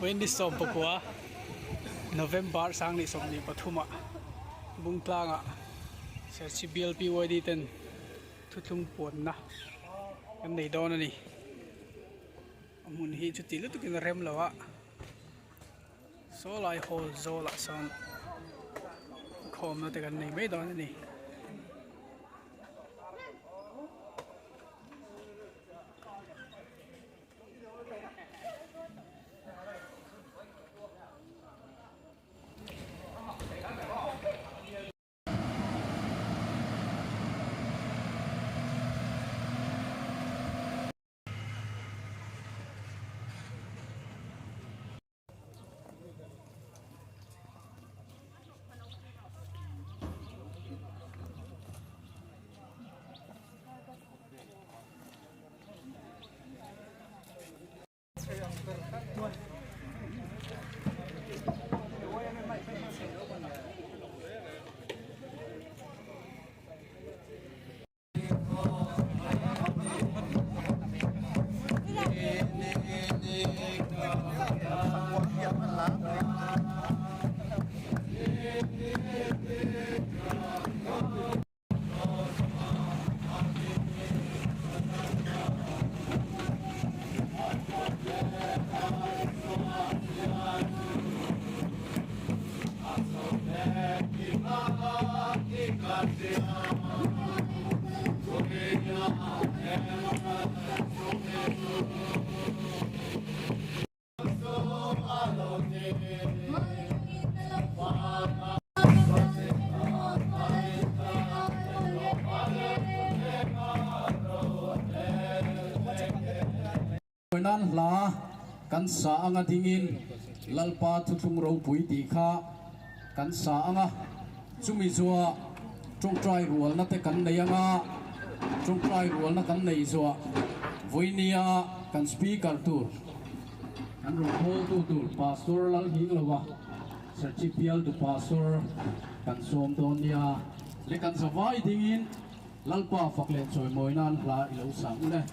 Wendy 19 November 2023 ah Bungtlangah Serchhip BLPYD ten thuthlung puanna kan nei dawn a ni. A hmun hi chuti lutukin a rem lo a, saw lai hall zawlah sawn khawmna te kan nei mai dawn a ni. Nan hla kan sa anga dingin Lalpa thuthlung ropui tih kha kan sa anga chumi zuah tawngtai rualna te kan nei anga tawngtai rualna kan nei zuah vawinia kan speaker tur kan rawn hawltu tur Pastor Lalhingloa Serchhip bialtu Pastor kan sawm dawn nia le kan zavai dingin Lalpa fak leh chawimawi nan hla i lo sang ule.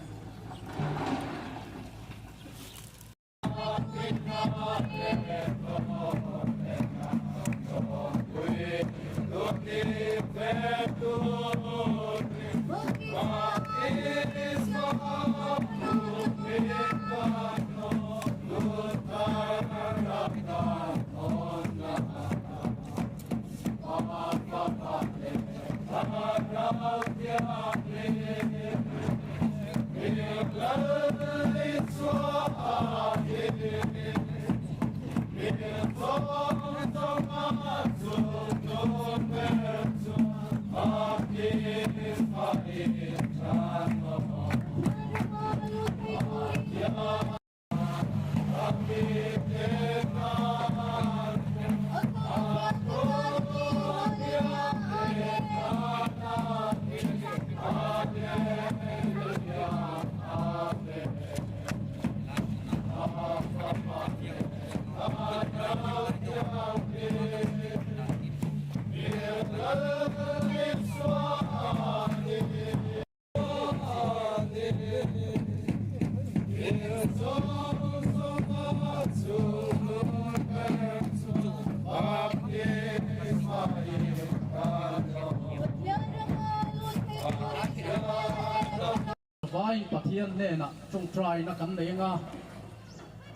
Vain Pathian hnenah tawngtaina kan nei anga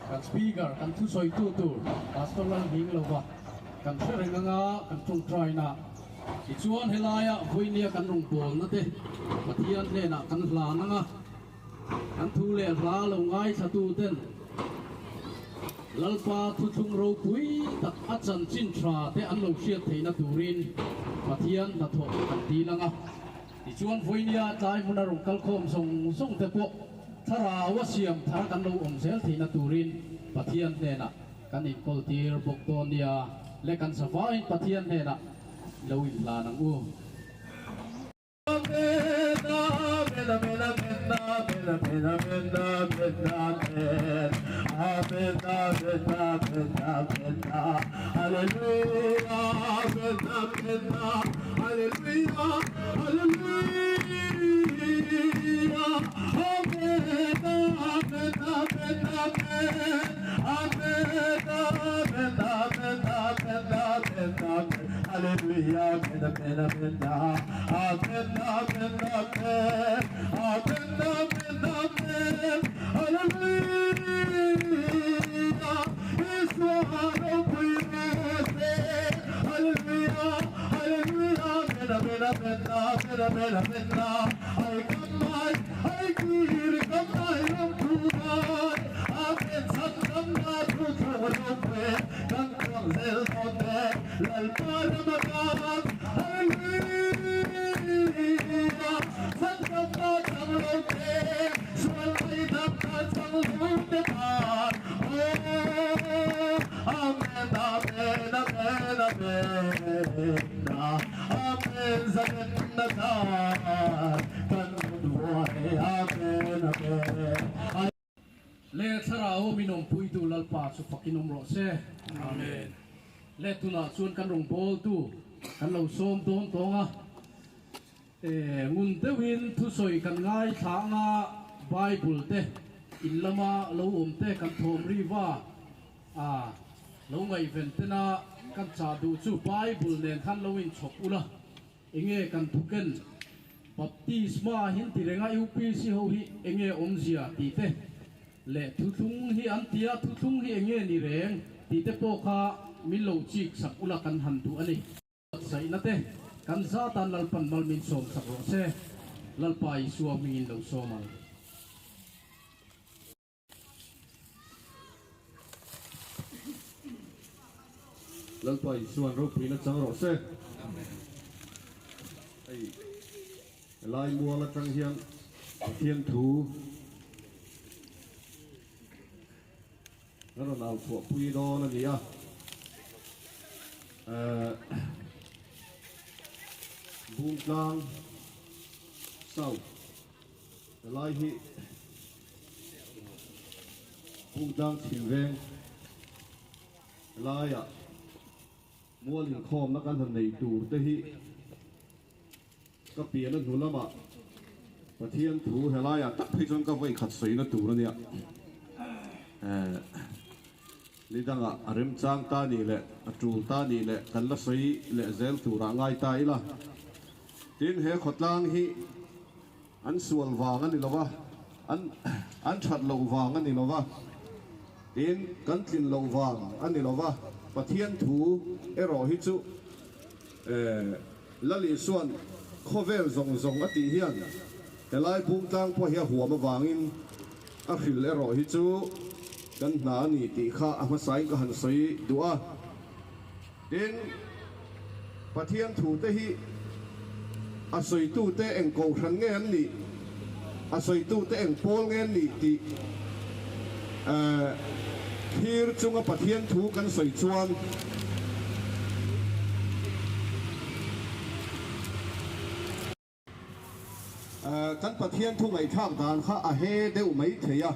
kan speaker kan thusawitu tur Pastor Lalhminglova kan hre reng anga kan tawngtaina Tichuan helaia vawinia kan rawngbawlna te Pathian hnenah kan hlan ang a, kan thu leh hla lo ngaithlatu ten Lalpa thuthlung ropui tak a chanchin tha te an lo hriat theihna turin Pathian hnathawh kan dil ang a. Tichuan vawinia tlai hmuna rawn kalkhawm zawng zawng te pawh thlarau a siam thar kan lo awm zel theihna turin Pathian hnenah Kan inkawltir bawk dawn nia le kan zavaiin Pathian hnenah lo inhlan ang u. Amen Amen Amen Amen Amen Amen Hallelujah Amen Amen Amen Amen Amen Amen Amen Amen Amen Hallelujah Isua ropui rawh se Hallelujah Hallelujah Amen Amen Amen Amen Amen Amen Ai kam mai ai kir kam mai ram thu mai Amen chhan ram na thu thu ropui kan tuang zel dawn te Lalpa ram atan Hallelujah chhan ram na chang lo te sual mai dam na chang lo te tan Aw Amen Amen Amen Amen Amen zanen na tan kan rawn vuai Amen Amen. Le thlarau min awmpuitu Lalpa chu fakin awm rawh se. Amen. Le tunah chuan kan rawngbawltu kan lo sawm dawn tawng a, e ngun deuhin thusawi kan ngaithla anga Bible te in lama lo awm te kan thawm riva a lo ngaihven tena kan chah duh chu Bible nen khan lo inchhawp ula. Enge kan thuken Baptisma hin ti renga UPC ho hi enge awmzia tih te leh thuthlung hi an tia thuthlung hi enge ni reng tih te pawh kha min lo chik sak ula kan han duh a ni. Buatsaihna te kan zatan Lalpan mal min sawm sak rawh se, Lalpa Isua hmingin lo sawm ang. Lalpa Isuan ropuina chang rawh se. Hei helai mual atang hian Pathian thu kan rawn au chhuah pui dawn a ni a. Bungtlang South helai hi Bungtlang chhim veng laiah mual inkhawmna kan han nei tur te hi ka pian a hnu lamah Pathian thu helaiah tak phei chuan ka vawi khat sawina tur a nia. Ni dangah a remchang ta nih leh a tul ta nih leh kan la sawi leh zel turah ngai ta ila. Tin, he khawtlang hi An sual vang a ni lo va, an an that loh vang a ni lo va, tin, kan tlin loh vang a ni lo va, Pathian thu erawh hi chu Lal Isua'n khawvel zawng zawng a tih hian helai bungtlang pawh hi a huam avangin a hril erawh hi chu kan hna a ni tih kha a hmasain ka han sawi duh a. Tin, Pathian thute hi a sawitute eng kohhran nge an nih, a sawitute eng pawl nge an nih tih thlir chunga Pathian thu kan sawi chuan, Kan Pathian thu ngaihthlak dan kha a he deuh mai thei a,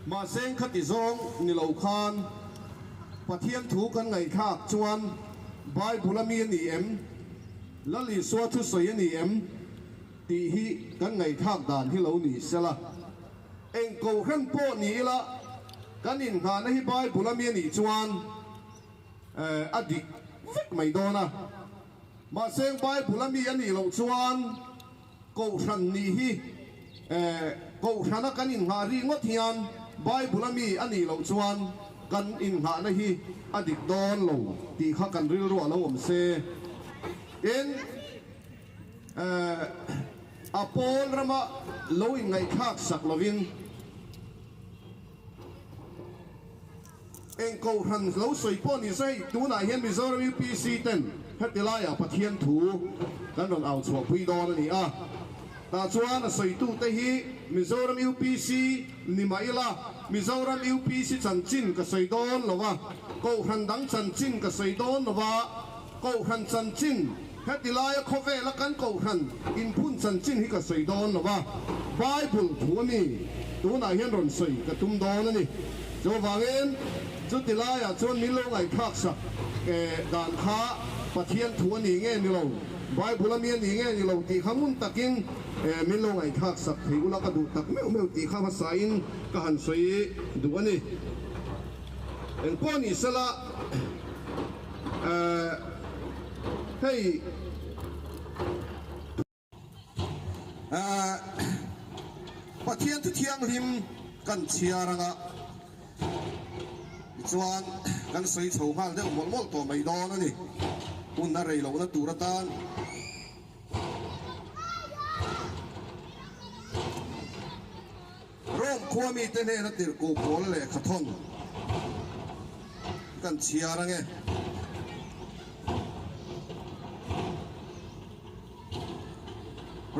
mahse khati zawng ni lo khan Pathian thu kan ngaihthlak chuan Bible a mi a ni em, Lal Isua thusawi a ni em tih hi kan ngaihthlak dan hi lo ni sela. Eng kohhran pawh ni ila kan inngahna hi Bible a mi a nih chuan a dik vek mai dawn a. Mahse Bible a mi a nih loh chuan Kohhran nih hi Kohhrana kan inngah ri ngawt hian Bible a mi a nih loh chuan kan inngahna hi a dik dawn lo tih kha kan rilru a lo awm se. Tin, a pawl rama lo inngaihthlak sak lovin, Eng kohhran lo sawi pawh ni se, tunah hian Mizoram UPC ten heti laiah Pathian thu kan rawn au chhuahpui dawn a ni a. Tah chuan a sawitute hi Mizoram UPC ni mah ila, Mizoram UPC chanchin ka sawi dawn lo a, kohhran dang chanchin ka sawi dawn lo a, kohhran chanchin heti laia khawvela kan kohhran inphun chanchin hi ka sawi dawn lo a, Bible thu a mi tunah hian rawn sawi ka tum dawn a ni. Chuvangin chuti laiah chuan min lo ngaihthlak sak dan kha Pathian thu a ni nge ni lo, Bible a mi a ni nge ni lo tih kha ngun takin min lo ngaihthlak sak thei ula ka duh tak meuh meuh tih kha hmasain ka han sawi duh a ni. Engpawh ni sela hei Pathian thu thianghlim kan chhiar anga tichuan kan sawi chho nghal deuh mawlh mawlh tawh mai dawn a ni. Hun a rei lohna tur atan. Rome khua mite hnena tirhkuh pawl lehkha thawn kan chhiar ange.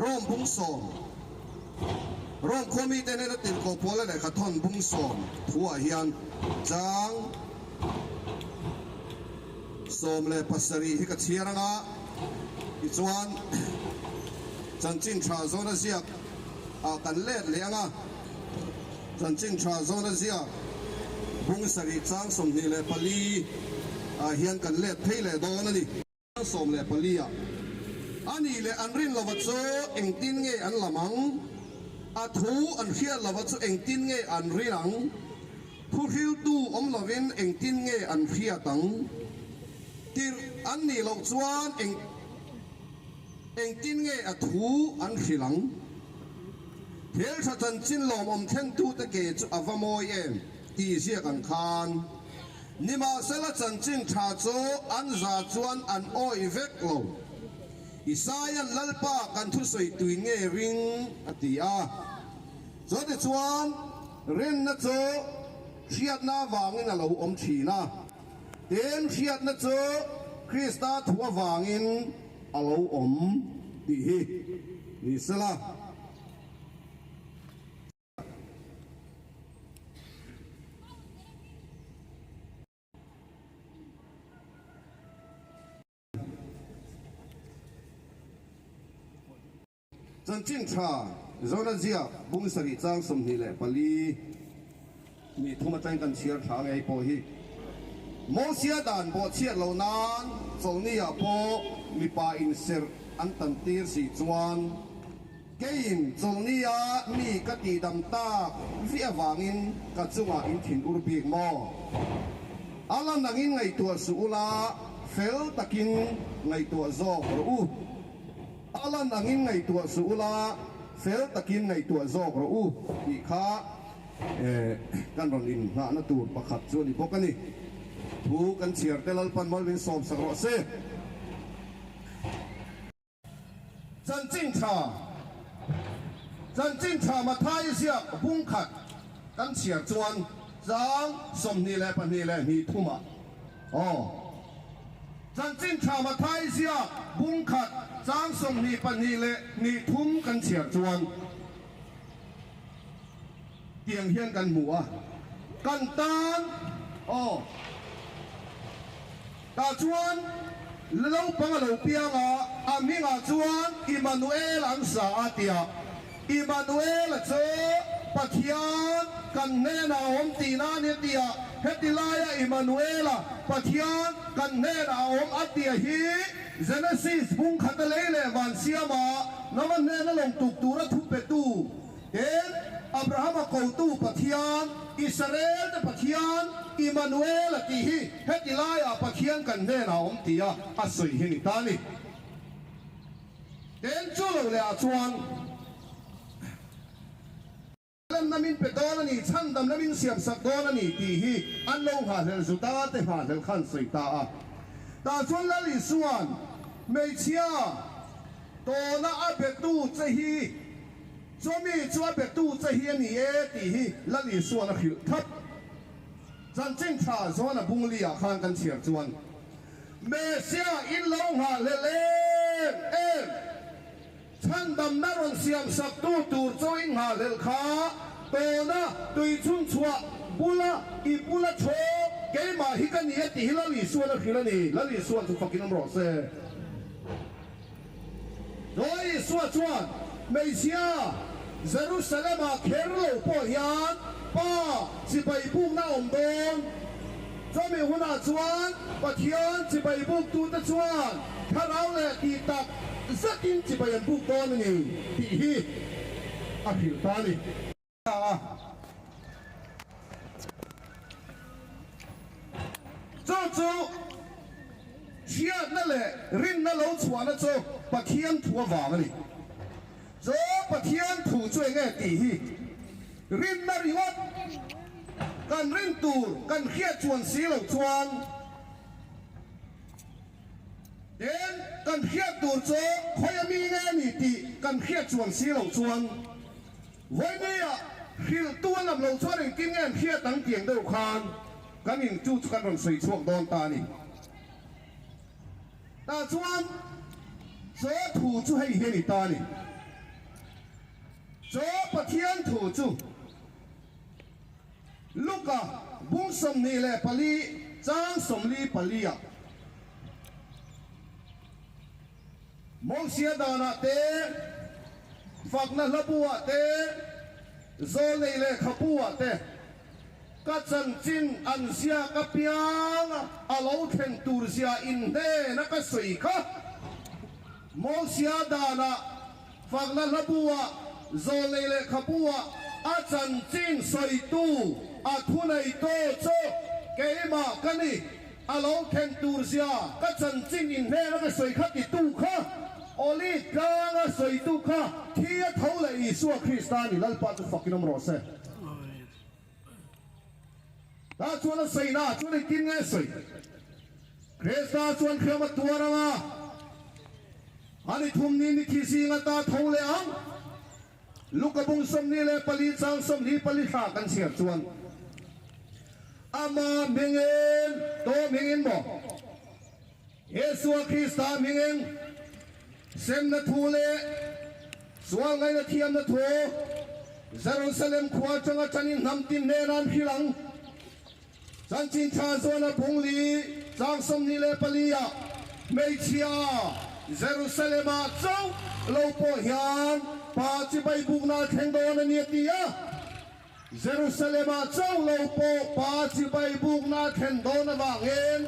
Rome bungsawm Rome khua mite hnena tirhkuh pawl lehkha thawn bungsawm thuah hian chang 17 hi ka chhiar anga tichuan chanchin tha zawna ziak ah kan let leh anga chanchin tha zawna ziak bung sarih chang 24 ah hian kan let phei leh dawn a ni. 14 ah a nih leh an rin lova chu engtin nge an lam ang? A thu an hriat lova chu engtin nge an rin ang? Thu hriltu awm lovin engtin nge an hriat ang? Tirh an nih loh chuan eng engtin nge a thu an hrilh ang? Hmeltha chanchin lawmawm thlentute ke chu a va mawi em tih ziak ang khan Nimahsela chanchin tha chu an za chuan an awih vek lo. Isaia'n Lalpa kan thusawi tui nge ring a ti a. Chutichuan rinna chu hriatna avangin a lo awm thin a, tin hriatna chu Krista thu avangin a lo awm tih hi ni sela. Chanchin tha Zona ziak bung sarih chang 24 ni thum atangin kan chhiar thla ngei pawh hi Mosia dan bawhchhiat loh nan chawlhni-ah pawh mipa inserh an tan tir si chuan Keiin chawlhnia mi ka tihdam tak vi avangin ka chungah in thin ur bik maw? A la nangin ngaihtuah suh ula, fel takin ngaihtuah zawk rawh u. A la nangin ngaihtuah suh ula, fel takin ngaihtuah zawk rawh u tih kha kan rawn inngahna tur pakhat chu a ni bawk a ni. Thu kan chhiar te Lalpan Malvin sawmsak rawh se. Chanchin tha Chanchin tha Mathai ziak bung khat kan chhiar chuan chang 22 leh hnih thumah aw. Chanchin tha Mathai ziak bung khat chang 22 leh hnih thum kan chhiar chuan tiang hian kan hmu a, kan tan aw. Tah chuan naupang a lo piang a, a hmingah chuan Immanuel an sa a ti a. Immanuel-a chu Pathian kan hnenah a awm tihna a ni a ti a. Heti laia Immanuel-a Pathian kan hnenah a awm a tia hi Genesis bung khata lei leh van siama Noah hnena lawng tuk tura thu petu Tin, Abrahama kotu Pathian, Israel-te Pathian, Immanuel-a tih hi heti laiah Pathian kan hnenah a awm tia a sawi hi ni ta a ni. Tin, chu lo lehah chuan Lemna min pe dawn a ni, chhandamna min siamsak dawn a ni tih hi an lo nghahhlelh Juda te nghahhlelh khan sawi ta a. Tah chuan Lal Isua'n hmeichhia tawna a betu che hi, Chawmi chu a betu che hi a ni e tih hi Lal Isua'n a hrilh thlap. Chanchin tha Johana bungli-ah khan kan chhiar chuan, Mesia in lo nghahhlelh em em, chhandamna rawn siam saktu tur chu in nghahhlelh kha tawna tui chhunchhuah bula i bula thaw keimah hi ka ni e tih hi Lal Isua'n a hrilh a ni. Lal Isua chu fakin awm rawh se. Joy Isua chuan, Hmeichhia, Jerusalem-ah kher lo pawh hian Pa chibai bukna a awm dawn. Chumi hunah chuan Pathian chibai buktute chuan thlarau leh tih tak zetin chibai an buk dawn a ni tih hi a hrilh ta a ni. chu hriatna leh rinna lo chhuahna chu Pathian thu avang a ni. Chu Pathian thu chu enge tih hi rinna ringawt kan rin tur kan hriat chuan si lo chuan Tin, kan hriat tur chu khawi a mi nge ni tih kan hriat chuan si lo chuan vawinia hrilhtu a lam lo chuan engtin nge an hriat ang tiang deuh khan kan in chu chu kan rawn sawi chhuak dawn ta a ni. Tah chuan chaw thu chu hei hi a ni ta a ni. Chaw Pathian thu chu. Luka bung 24 chang 44 ah Mosia danah te, fakna hlabu ah te, zawlnei lehkhabu ah te ka chanchin an ziak apiang a lo thlen tur zia inhnen a ka sawi kha. Mosia danah Fakna hlabua zawlnei lehkhabua a chanchin sawitu a thuneitu chu keimah ka ni. A lo thlen tur zia ka chanchin inhnena ka sawi kha titu kha, Olive tlanga sawitu kha thi a tho leh Isua Krista ni. Lalpa chu fakin awm rawh se. Tah chuan a sawina chuan engtin nge a sawi? Krista chuan hriam a tuar ang a, a ni thum ni mithi zinga ta tho leh ang. Luka bung 24 chang 24 thla kan chhiar chuan, Ama hmingin, to hmingin maw? Isua Krista hmingin semna thu leh sual ngaihna thiamna thu Jerusalem khua atanga tanin hnam tin hnenah an hrilh ang. Chanchin tha chuan a bung li chang 24 ah hmeichhia Jerusalem-ah chauh lo pawh hian Pa chibai bukna a thleng dawn a ni a ti a. Jerusalem-ah chauh lo pawh Pa chibai bukna a thlen dawn avangin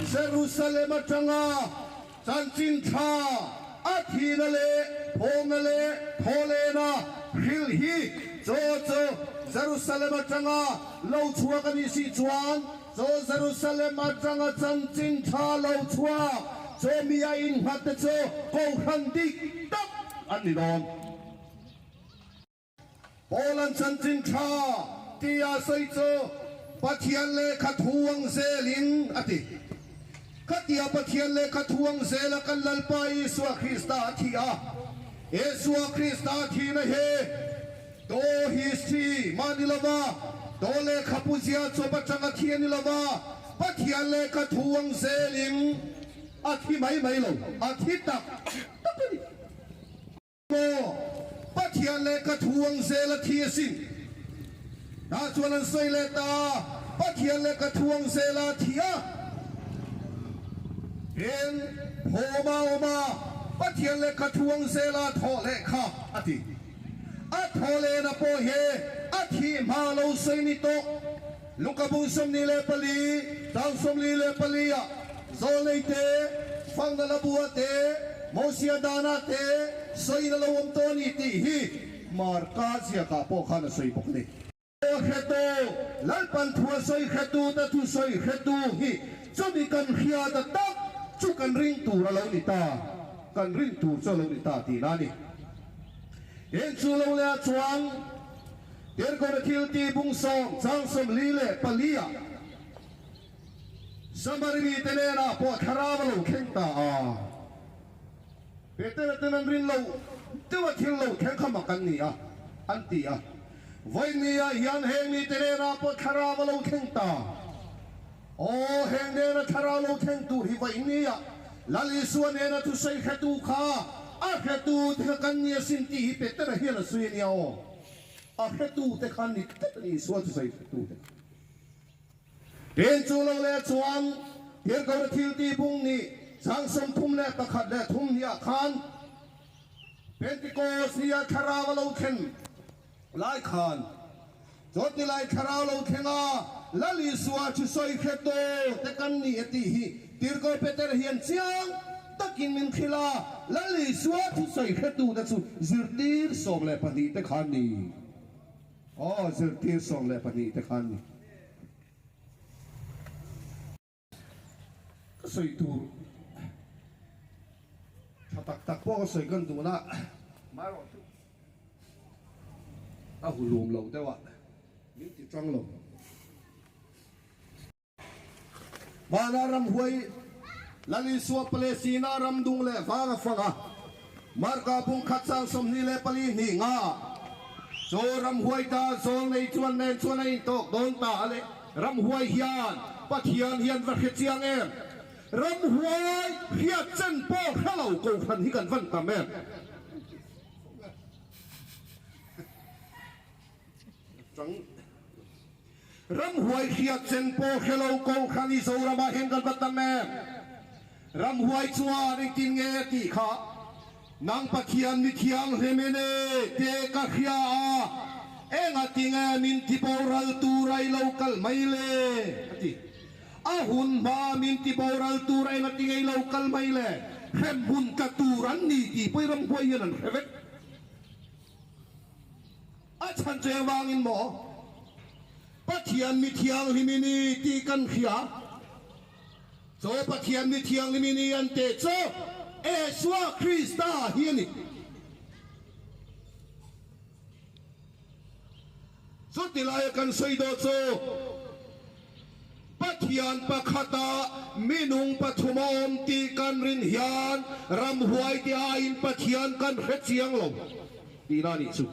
Jerusalem atanga chanchin tha a thihna leh phawngna leh thawhlehna hrilh hi chaw chu Jerusalem atanga lo chhuak a nih si chuan chaw Jerusalem atanga chanchin tha lo chhuak chaw mi a innghat te chu Kohhran dik tak an ni dawn. Paula'n chanchin tha tia sawi chu Pathian lehkha thu ang zelin a ti. Khatia Pathian lehkha thu ang zela kan Lalpa Isua Krista a thi a, Isua Krista thihna hi to history mah ni lova, to lehkha puzia chawp atanga thi a ni lova, Pathian lehkha thu ang zelin a thi mai mai lo, a thi tak tak a ni. Maw Pathian leh ka thu ang zel a thi asin. Tah chuan an sawi leh ta a, Pathian leh ka thu ang zel a thi a. Tin, Phawma awm a, Pathian leh ka thu ang zel a thawh leh kha a ti. A thaw lehna pawh hi a thih hma lo sawi ni tawh. Luka bung 24, tang 44 ah Zawlnei te, Fangna Labua te, Mosia Dana te sawiin a lo awm tawh a ni tih hi Marka ziakah pawh khan a sawi bawk a ni. Aw hretu, Lalpan thu a sawi hretu te thu sawi hretu hi chumi kan hriat a tak chu kan ring tur a lo ni ta, kan rin tur chu a lo ni ta tihna a ni. Heng chu lo leh ah chuan Tirhkohna thil tih bung sawm chang 44 ah Samari mite nenah pawh thlarau a lo thleng ta a. Petera ten an rin lo deuh a thil lo thleng kha mak an ni a, an ti a. Vawiin ah hian heng mite nenah pawh thlarau a lo thleng ta. Aw, heng nena thlarau lo thleng tur hi vawiin ah Lal Isua nena thusawi hretu kha a hretu te kha kan ni asin tih hi Petera hian a sawi a nia aw. A hretu te kha ni tlat a ni Isua thusawi hretu te kha. Tin chu lo leh chuan Tirhkohna thil tih bung ni chang 31 leh thum hniah khan Pentecost nia thlarau a lo thlen lai khan chawti lai thlarau lo thleng a Lal Isua thu sawi hre tu te kan ni a tih hi Tirhkoh Peter hian chiang takin min hrilh a, Lal Isua thu sawi hre tu te chu zirtir 12 te khan ni. Aw, zirtir 12 te khan ni. Sawi tur tha tak tak pawh ka sawi kan duh na, amaherawhchu a hulum lo deuh a, min ti tang lo. Hmana ramhuai Lal Isua Palestina ram dung leh vang a fang a, Marka bung khat sang 24 hnih nga ah chu ramhuai ta zawl nei chuan nen chuan a intawk dawn ta a le. Ramhuai hian Pathian hian va hre chiang em? Ramhuai hriat chen pawh hre lo kohhran hi kan van tam em? Ramhuai hriat chen pawh hre lo kohhran hi Zoramah hian kan va tam em? Ramhuai chuan engtin nge a tih kha? Nang Pathian mi thianghlim i ni tih ka hria a, engatinge min ti boral tur a i lo kal mai le? a ti. A hun hma min ti boral tur a engatinge i lo kal mai le? Hremhmun tla tur an ni tih pawh i ramhuai hian an hre vek. A chhan chu engvangin maw? Pathian mi thianghlim i ni tih kan hria. Chaw Pathian mi thianghlim i ni an teh chu Isua Krista hi a ni. Chuti laia kan sawi daw chu Pathian pakhata minung pathum a awm tih kan rin hian ramhuai te aiin Pathian kan hre chiang lo tihna a nih chu.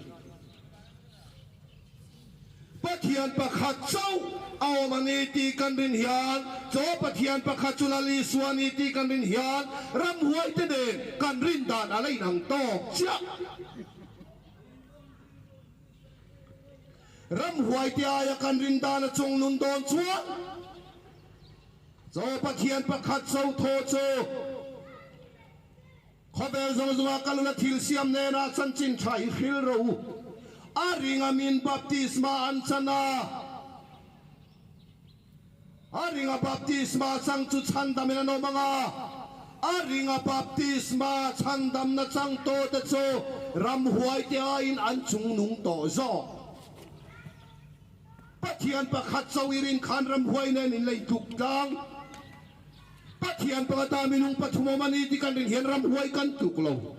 Pathian pakhat chauh a awm a ni tih kan rin hian, chaw Pathian pakhat chu Lal Isua a ni tih kan rin hian ramhuaite nen kan rin dan a la inang tawk chiah. Ramhuaite aia kan rin dan a chung nun dawn chuan chaw Pathian pakhat chauh thaw chu Khawvel zawng zawnga ka luna thil siam nena chanchin tha hi hril ro u. A ringa min baptisma an chan a, a ringa baptisma chang chu chhandamin an awm ang a, a ringa baptisma chhandamna chang tawh te chu ramhuai te aiin an chungnung tawh zawk. Pathian pakhat cho i rin khan ramhuai nen in lei tluk tlang. Pathian pakhat ah minung pathum awm a ni tih kan rin hian ramhuai kan tluk lo.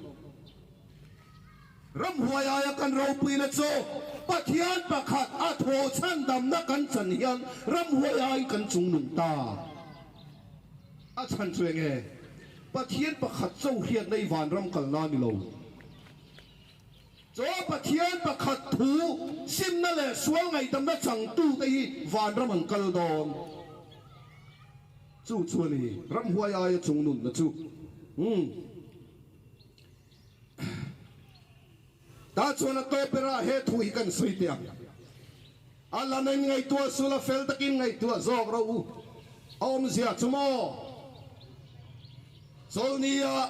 Ramhuai aia kan ropuina chu Pathian pakhat a thaw chhandamna kan chan hian ramhuai aiin kan chungnung ta. A chhan chu enge? Pathian pakhat cho hriatna i vanram kalna a ni lo. Chaw Pathian pakhat thu simna leh sual ngaihdamna changtute hi vanram an kal dawn. Chu chu a ni, ramhuai aia chung nunna chu. Umm. Tah chuan a tawp berah he thu hi kan sawi teh ang. A la nen ngaihtuah sul a fel takin ngaihtuah zawk rawh u. A awmzia chu maw? Chawlhnia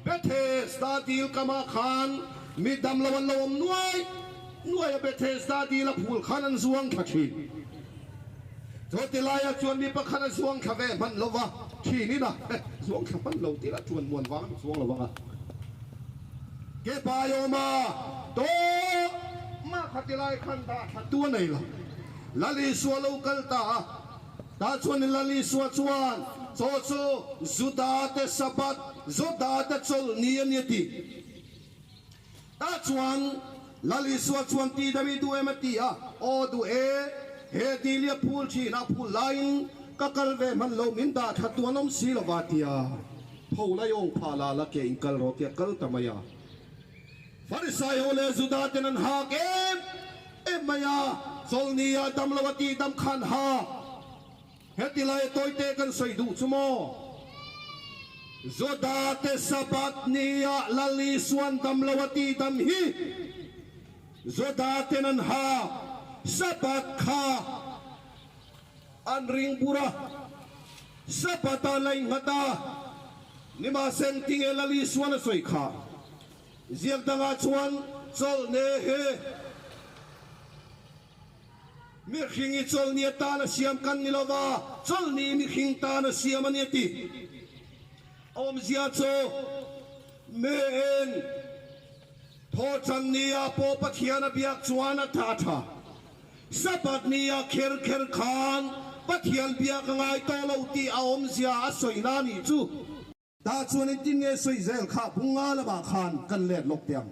Bethesda dil kamah khan mi damlo an lo awm nuai nuai a, Bethesda dil a phul khan an zuang thla thin. Chawti laiah chuan mi pakhat a zuang thla ve hman lo va, thinin a zuang thla hman lo tih lah chuan muan vang a zuang lo vang a. Ke pai awm a, tawh mah kha ti lai khan dah thla tu a nei lo. Lal Isua lo kal ta a, tah chuan Lal Isua chuan chaw chu Juda te Sabbath, Juda te chawlhni a ni a ti. Tah chuan Lal Isua chuan ti dam i duh em a ti a, aw duh e, he dil hi a phul thin a, a phul laiin ka kal ve hman lo, min dah thla tu an awm si lo va a ti a. Tho lai awng phah la la ke in kal rawh tia kal ta mai a. Farisai ho leh Juda ten an hak em em mai a, chawlhni ah dam lo a tih dam khan hak. Heti lai a tawite kan sawi duh chu maw? Juda te Sabbath ni ah Lal Isuan dam lo a tih dam hi Juda ten an hak. Sabbath kha An ring bur a, Sabbath a la inghat a, nimahse engtinge Lal Isuan a sawi kha? Ziak dangah chuan chawlhne hi mihring i chawlhni atan a siam kan ni lova, chawlhni mihring tan a siam a ni a ti. Awmzia chu miin thawhchan nia pawh Pathian a biak chuan a tha tha. Sabbath nia kher kher khan Pathian biak a ngai tawh lo tih a awmzia a sawina a nih chu. Tah chuan engtin nge sawi zel kha bunga lamah khan kan let lawk teh ang.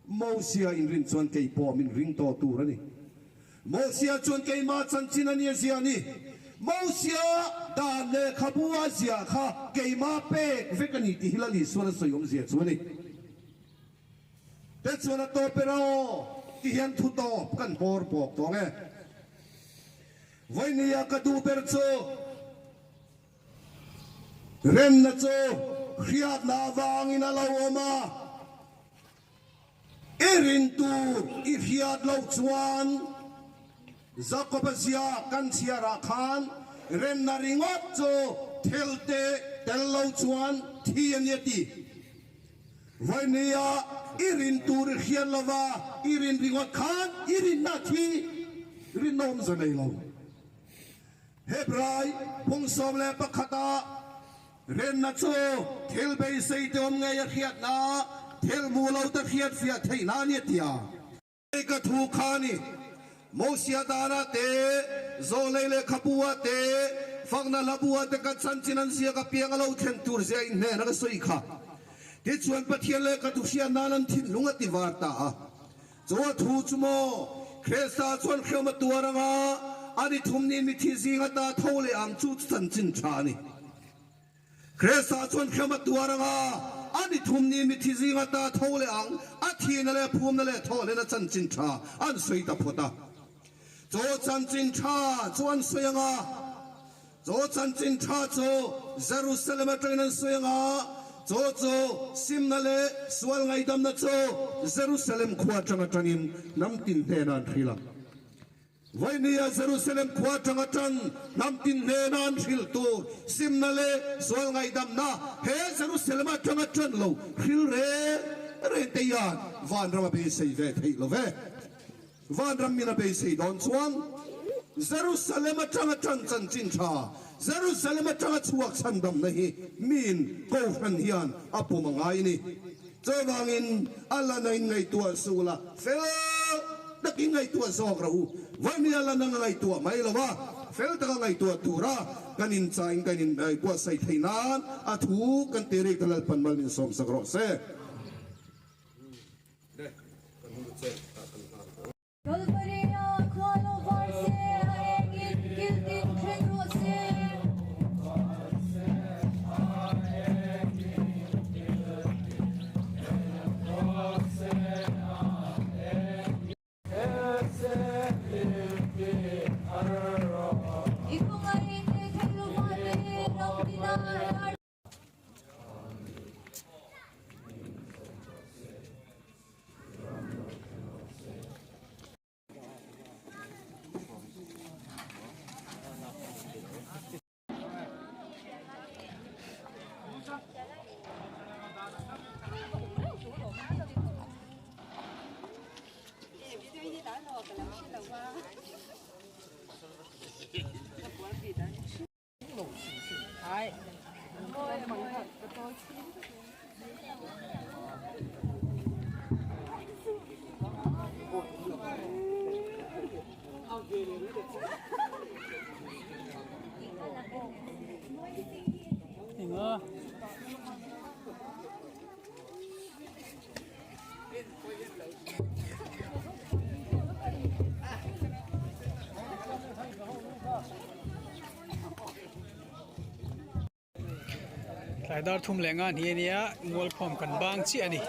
Mosia inrin chuan kei pawh min ring tawh tur a ni. Mosia chuan keimah chanchin a nia zia a ni. Mosia dan lehkhabu a ziah kha keimah pek vek a ni tih hi Lal Isuan a sawi awmzia chu a ni. Te chuan a tawp ber a aw ti hian thu tawp kan hmawr bawk tawh ang e. Vawinia ka duh ber chu. Remna chu hriatna avangin a lo awm a, i rin tur i hriat loh chuan Jakoba zia kan chhiarah khan remna ringawt chu thelte tel lo chuan thi a ni a ti. Vawinia i rin tur i hriat lova i rin ringawt khan i rinna thi rinna awmze nei lo. Hebrai 11 ah Remna chu thil beisei te awm ngei a hriatna, thil hmu lo te hriat fiah theihna a ni a ti a. Hei ka thu kha a ni, Mosia danah te, Zawlei lehkhabu ah te, Fakna hlabu ah te ka chanchin an ziak apiang a lo thlen tur zia inhnen a ka sawi kha. Tichuan Pathian lehkha thu hriat nan an thinlung a ti var ta a. Chu a thu chu maw? Krista chuan hriam a tuar anga a ni thum ni mithi zing ata tho leh ang chu chu chanchin tha a ni. Krista chuan hriam a tuar anga a ni thum ni mithi zing ata tho leh ang a thihna leh phumna leh thawhlehna chanchin tha an sawi ta phawt a. Chu chanchin tha chu an sawi anga Chu chanchin tha chu Jerusalem atangin an sawi anga, chu chu simna leh sual ngaidamna chu Jerusalem khua atang atangin hnam tin hnenah an hrilh a. Vawinia Jerusalem khua atang atang hnam tin hnenah an hrilh tur simna leh sual ngaidamna he Jerusalem atanga tan lo hrilh reng reng te hian vanram a beisei ve theih lo ve. Vanram min a beisei dawn chuan Jerusalem atanga tan chanchin tha, Jerusalem atanga chhuak chhandamna hi miin Kohhran hian a pawm a ngai a ni. Chuvangin a lana in ngaihtuah suh la, fel takin ngaihtuah zawk rawh u. Vawiin a lana nga ngaihtuah mai lo a, fel taka ngaihtuah tura kan inchain kan inbuatsaih theih nan a thu kan ti rik ta Lalpan mal min sawmsak rawh se. Kalvaria khua lo var se a engin kil tin thleng rawh se. I khawngaih in e thei lo vate ram tina lar. Tlai dar thum leh nga ni ania mualkhawm kan bang chiah a ni.